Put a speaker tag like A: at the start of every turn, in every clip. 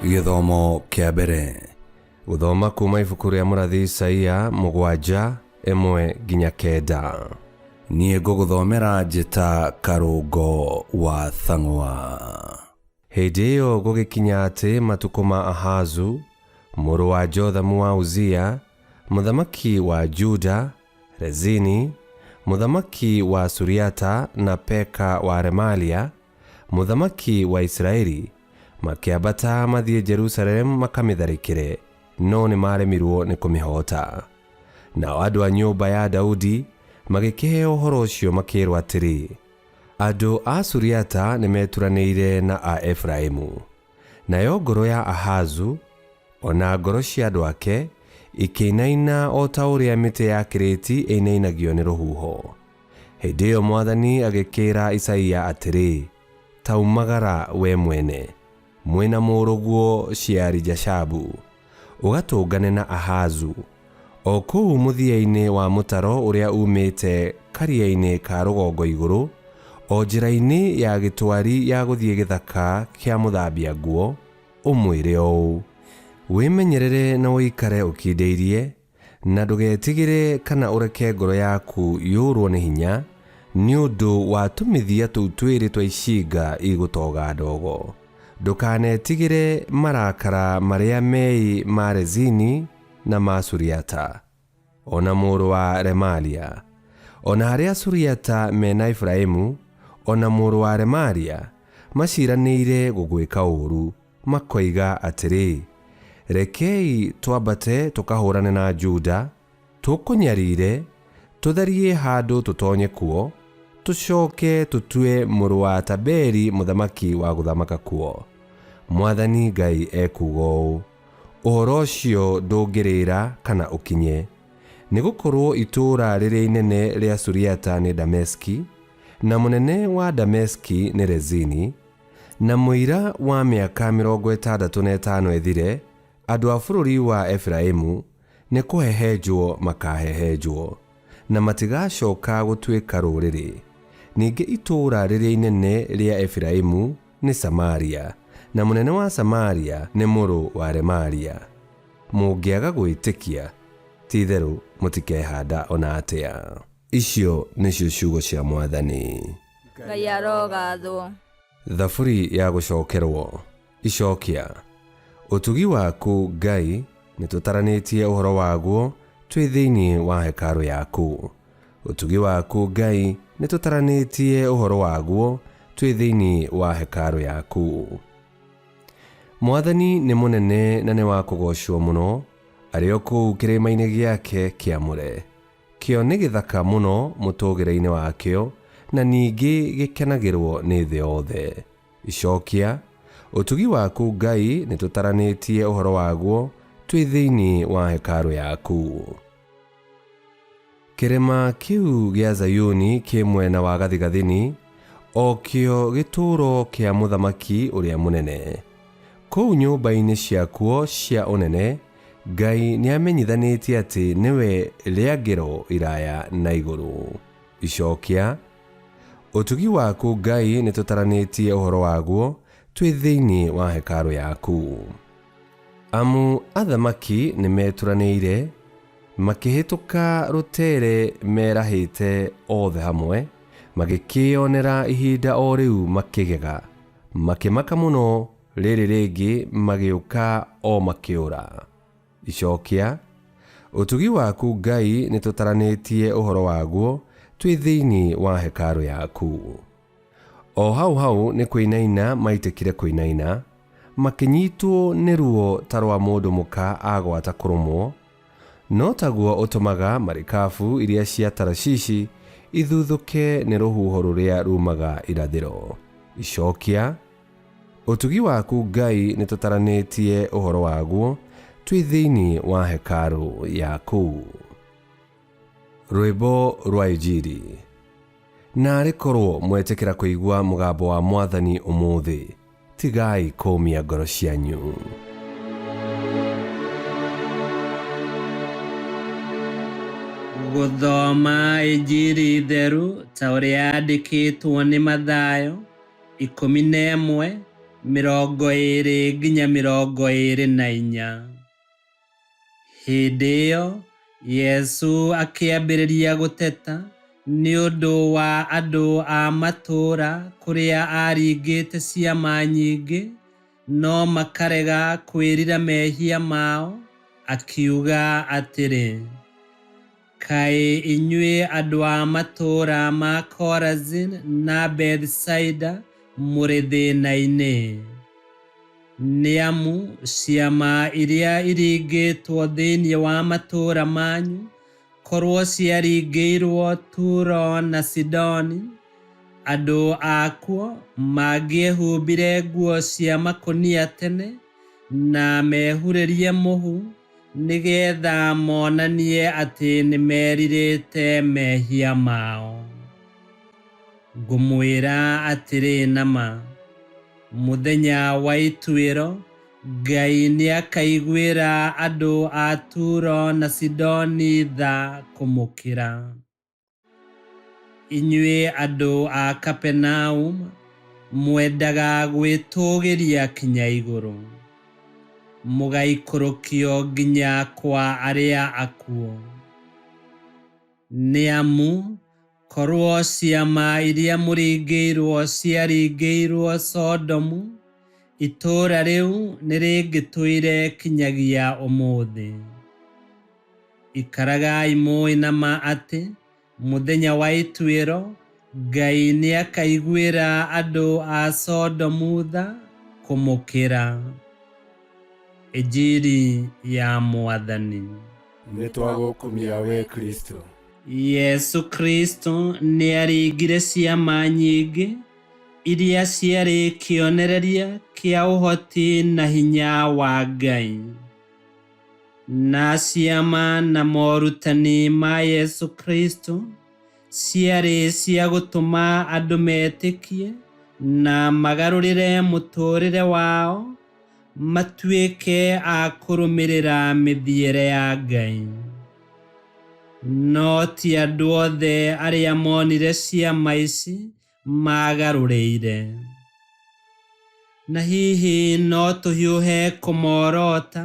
A: Gĩthomo kĩa mbere. Gũthoma kuma ibuku rĩa mũrathi Isaia 7:1-9. Niĩ ngũgũthomera njĩta Karũngo wa Thang'wa. Hĩndĩ ĩyo gũgĩkinya atĩ matukũ ma Ahazu mũrũ wa Jothamu wa Uzia, mũthamaki wa Juda, Rezini, mũthamaki wa Suriata, na Peka wa Remalia, mũthamaki wa Isiraeli, makĩambata mathiĩ Jerusalemu makamĩtharĩkĩre, no nĩmaremirwo nĩ kũmĩhoota. Nao andũ a nyũmba ya Daudi magĩkĩheo ũhoro ũcio makĩĩrwo atĩrĩ, Andũ a Suriata nĩmeturanĩire na a Efiraimu. Nayo ngoro ya Ahazu, o na ngoro cia andũ ake, ikĩinaina o ta ũrĩa mĩtĩ ya kĩrĩti ĩinainagio nĩ rũhuho. Hĩndĩ ĩyo mwathani agĩkĩĩra Isaia atĩrĩ, Ta umagara wee mwene, mwĩ na mũrũguo Sheari-Jashabu, ũgatũngane na Ahazu, o kũu mũthia-inĩ wa mũtaro ũrĩa uumĩte karia-inĩ ka rũgongo igũrũ, o njĩra-inĩ ya gĩtwari ya gũthiĩ gĩthaka kĩa mũthambia nguo, ũmwĩre ũũ, Wĩmenyerere na ũikare ũkindĩirie, na ndũgetigĩre kana ũreke ngoro yaku yũrũo nĩ hinya nĩ ũndũ wa tũmĩthia tũu twĩrĩ twa icinga igũtoga ndogo. Ndũkanetigĩre marakara marĩa meĩ ma Rezini na ma Suriata, o na mũrũ wa Remalia. O na harĩa Suriata me na Efiraimu, o na mũrũ wa Remalia, maciranĩire gũgwĩka ũũru, makoiga atĩrĩ, Rekei twambate tũkahũrane na Juda, tũkũnyarire, tũtharie handũ tũtonye kuo, tũcoke tũtue mũrũ wa Tabeli mũthamaki wa gũthamaka kuo. Mwathani Ngai ekuuga ũũ, Ũhoro ũcio ndũngĩrĩra kana ũkinye, nĩ gũkorũo itũũra rĩrĩa inene rĩa Suriata nĩ Dameski, na mũnene wa Dameski nĩ Rezini, Na mũira wa mĩaka 65 ĩthire, andũ a bũrũri wa Efiraimu nĩ kũhehenjwo makaahehenjwo, na matigacooka gũtuĩka rũrĩrĩ. Ningĩ itũũra rĩrĩa inene rĩa Efiraimu nĩ Samaria, na mũnene wa Samaria nĩ mũrũ wa Remalia. Mũngĩaga gwĩtĩkia, ti-itherũ mũtikehanda o na atĩa. Icio nĩcio ciugo cia Mwathani.
B: Ngai arogathwo.
A: Thaburi ya gũcokerwo. Icokia. Ũtugi waku, Ngai, nĩtũtaranĩtie ũhoro waguo twĩ thĩinĩ wa hekarũ yaku. Ũtugi waku, Ngai, nĩtũtaranĩtie ũhoro waguo twĩ thĩinĩ wa hekarũ yaku. Mwathani nĩ mũnene na nĩ wa kũgoocwo mũno, arĩ o kũu kĩrĩma-inĩ gĩake kĩamũre. Kĩo nĩ gĩthaka mũno mũtũũgĩre-inĩ wakĩo, na ningĩ gĩkenagĩrũo nĩ thĩ yothe. Icokia, Ũtugi waku, Ngai, nĩtũtaranĩtie ũhoro waguo twĩ thĩinĩ wa hekarũ yaku. Kĩrĩma kĩu gĩa Zayuni kĩ mwena wa gathigathini, o kĩo gĩtũũro kĩa Mũthamaki ũrĩa mũnene. Kũu nyũmba-inĩ ciakuo cia ũnene, Ngai nĩamenyithanĩtie atĩ nĩwe rĩangĩro iraya na igũrũ. Icokia, Ũtugi waku Ngai nĩtũtaranĩtie ũhoro waguo twĩ thĩinĩ wa hekarũ yaku. Amu athamaki nĩmeturanĩire, makĩhĩtũka rũtere merahĩte othe hamwe, magĩkĩĩonera ihinda o rĩu makĩgega, makĩmaka mũno Rĩrĩ rĩngĩ magĩũka o makĩũra. Icokia, Ũtugi waku Ngai nĩtũtaranĩtie ũhoro waguo twĩ thĩinĩ wa hekarũ yaku. O hau hau nĩ kũinaina maitĩkire kũinaina, makĩnyitwo nĩ ruo ta rwa mũndũ mũka agwata kũrũmwo, no taguo ũtũmaga marikabu iria cia Tarashishi ithuthũke nĩ rũhuho rũrĩa ruumaga irathĩro. Icokia, Ũtugi waku Ngai nĩtũtaranĩtie ũhoro waguo twĩ thĩinĩ wa hekarũ yaku. Rwĩmbo rwa Injiri. Naarĩ korwo mwetĩkĩra kũigua mũgambo wa Mwathani ũmũthĩ, tigai kũũmia ngoro cianyu.
C: Gũthoma Injiri theru ta ũrĩa yandĩkĩtwo nĩ Mathayo. 11, 20 nginya 24. Hĩndĩ ĩyo Yesu akĩambĩrĩria gũteta nĩ ũndũ wa andũ a matũũra kũrĩa aaringĩte ciama nyingĩ, no makarega kwĩrira mehia mao, akiuga atĩrĩ, "Kaĩ inyuĩ andũ a matũũra ma Korazini na Bethisaida mũrĩ thĩĩna-inĩ! Nĩ amu ciama iria iringĩtwo thĩinĩ wa matũũra manyu korwo ciaringĩirwo Turo na Sidoni, andũ akuo mangĩehumbire nguo cia makũnia tene na mehurĩrie mũhu nĩgeetha monanie atĩ nĩmerirĩte mehia mao. Ngũmwĩra atĩrĩ na ma, mũthenya wa ituĩro Ngai nĩakaiguĩra andũ a Turo na Sidoni tha kũmũkĩra. Inyuĩ andũ a Kapenaumu, mwendaga gwĩtũũgĩria kinya igũrũ, mũgaikũrũkio nginya kwa arĩa akuũ. Nĩ amu korwo ciama iria mũringĩirwo ciaringĩirwo Sodomu, itũũra rĩu nĩrĩngĩtũire kinyagia ũmũthĩ. Ikaragai mũũĩ na ma atĩ mũthenya wa ituĩro Ngai nĩakaiguĩra andũ a Sodomu tha kũmũkĩra. Injiri ya Mwathani.
D: Nĩtwagũkumia we Kristo.
C: Yesu Kristo nĩaringire ciama nyingĩ iria ciarĩ kĩonereria kĩa ũhoti na hinya wa Ngai. Na ciama na morutani ma Yesu Kristo ciarĩ cia gũtũma andũ metĩkie na magarũrĩre mũtũũrĩre wao matuĩke a kũrũmĩrĩra mĩthiĩre ya Ngai. No ti andũ othe arĩa monire ciama ici magarũrĩire. Na hihi no tũhiũhe kũmorota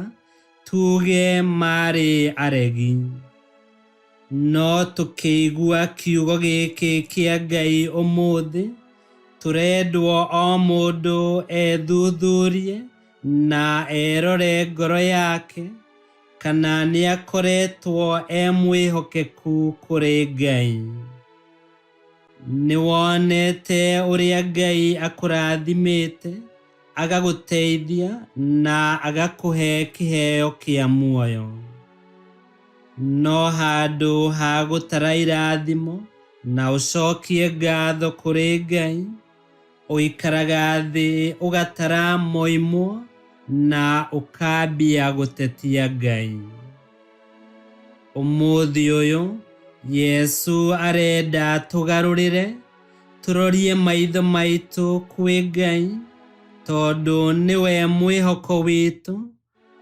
C: tuuge maarĩ aregi. No tũkĩigua kiugo gĩkĩ kĩa Ngai ũmũthĩ, tũrendwo o mũndũ ethuthurie na erore ngoro yake kana nĩakoretwo e mwĩhokeku kũrĩ Ngai. Nĩwonete ũrĩa Ngai akũrathimĩte, agagũteithia na agakũhe kĩheo kĩa muoyo. No handũ ha gũtara irathimo na ũcokie ngatho kũrĩ Ngai, ũikaraga thĩ ũgatara moimwo na ũkambia gũtetia Ngai. Ũmũthĩ ũyũ Yesu arenda tũgarũrĩre, tũrorie maitho maitũ kwĩ Ngai, tondũ nĩwe mwĩhoko witũ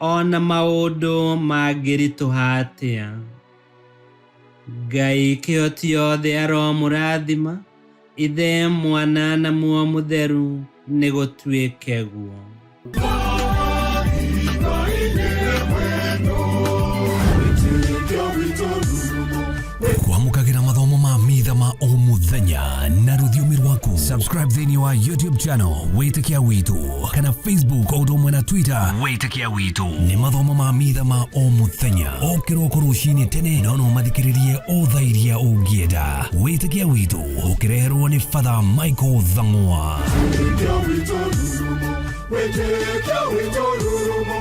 C: ona maũndũ mangĩritũha atĩa. Ngai kĩhoti yothe aromũrathima, Ithe, Mwana na Muoyo Mũtheru, nĩgũtuĩke guo.
E: Kwamũkagĩra mathomo ma mitha ma o mũthenya na rũthiomi rwaku. Subscribe thĩinĩ wa YouTube channel Wĩtĩkia Witũ kana Facebook o ũndũ ũmwe na Twitter Wĩtĩkia Witũ. Nĩ mathomo ma mitha ma o mũthenya o kĩroko rũcinĩ tene, no no mathikĩrĩrie o thaa iria ũngĩenda. Wĩtĩkia Witũ ũkĩreherwo nĩ Father Michael Thang'wa.
D: Wĩtĩkia witũ rurumo, wĩtĩkia witũ rurumo.